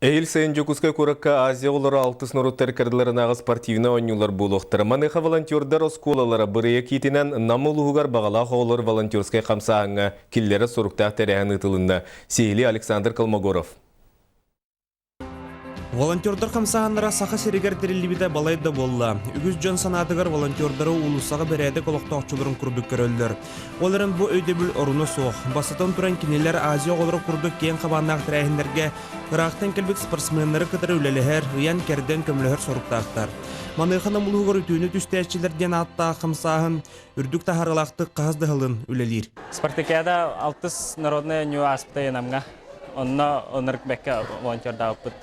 Эһиил сайын Дьокуускай куоракка Азия оҕолоро алтыс норуоттар ыккардыларынааҕы спортивнай оонньуулар буолуохтара. Маныаха волонтердар оскуолалара бырайыак иитинэн Нам улууһугар баҕалаах оҕолор волонтерскай хамсааһыҥҥа киллэрэр соруктаах тэрээһин ыытылынна. Сиһилии Александр Колмогоров. Волонтердар хамсааһыннара Саха сиригэр тэриллибитэ балайда буолла. Үгүс дьон санаатыгар волонтердары уулуссаҕа бэрээдэк олохтоохчуларын курдук көрөллөр. Ол эрэн бу өйдөбүл оруна суох. Бастатан туран кинилэр Азия оҕолоро курдук киэҥ хабааннаах тэрээһиннэргэ ыраахтан кэлбит спортсменнары кытары үлэлэһэр, ыйан-кэрдэн көмөлөһөр соруктаахтар. Маныаха Нам улууһугар үтүөнү түстээччилэр диэн ааттаах хамсааһын үрдүк таһаарыылаахтык хаһыс да сылын үлэлиир. Спартакиада алтыс народнай оонньуу ааспыта Намҥа. Онно оннук бэккэ волонтердаабыппыт.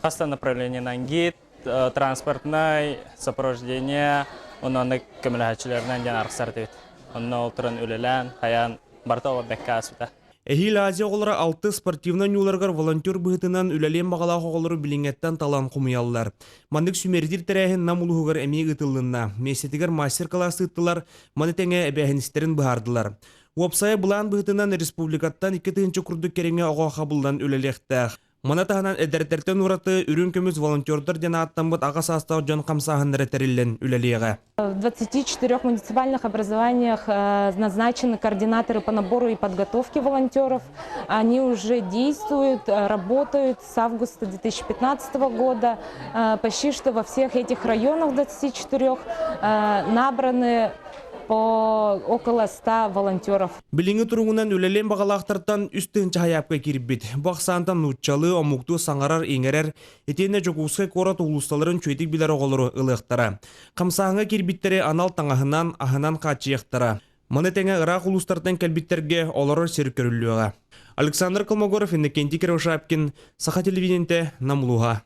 Хас да направлениенан гид, транспортнай сопровождение, онно көмөлөһөөччүлэринэн диэн арахсар этибит. Онно ол туран үлэлээн, хайаан барыта олох бэккэ ааспыта. Эһиил Азия оҕолоро алты спортивнай оонньууларыгар волонтер быһыытынан үлэлиэн баҕалаах оҕолору билиҥҥэттэн талан хомуйаллар. Маннык сүүмэрдиир тэрээһин Нам улууһугар эмиэ ыытыллынна. Миэстэтигэр мастер-класс ыыттылар, маны тэҥэ эбээһинэстэрин быһаардылар. Уопсайа былаан быһыытынан республикаттан 2000 курдук кэриҥэ оҕо хабыллан үлэлиэхтээх. Маны таһынан эдэрдэртэн ураты үрүҥ көмүс волонтердар диэн ааттаммыт аҕа саастаах дьон хамсааһыннара тэриллэн үлэлиэҕэ. В 24 муниципальных образованиях назначены координаторы по набору и подготовке волонтеров. Они уже действуют, работают с августа 2015 года. Почти что во всех этих районах 24 набраны по около 100 волонтеров. Билиҥҥи туругунан үлэлиэн баҕалаахтартан 3000 хайаапка киирбит. Бу ахсаантан нууччалыы, омуктуу саҥарар-иҥэрэр, итиэннэ Дьокуускай куорат уулуссаларын үчүгэйдик билэр оҕолору ылыахтара. Хамсааһыҥҥа киирбиттэри анал таҥаһынан, аһынан хааччыйыахтара. Маны тэҥэ ыраах улуустартан кэлбиттэргэ олорор сир көрүллүөҕэ. Александр Колмогоров, Иннокентий Кривошапкин, Саха телевидениетэ, Нам улууһа.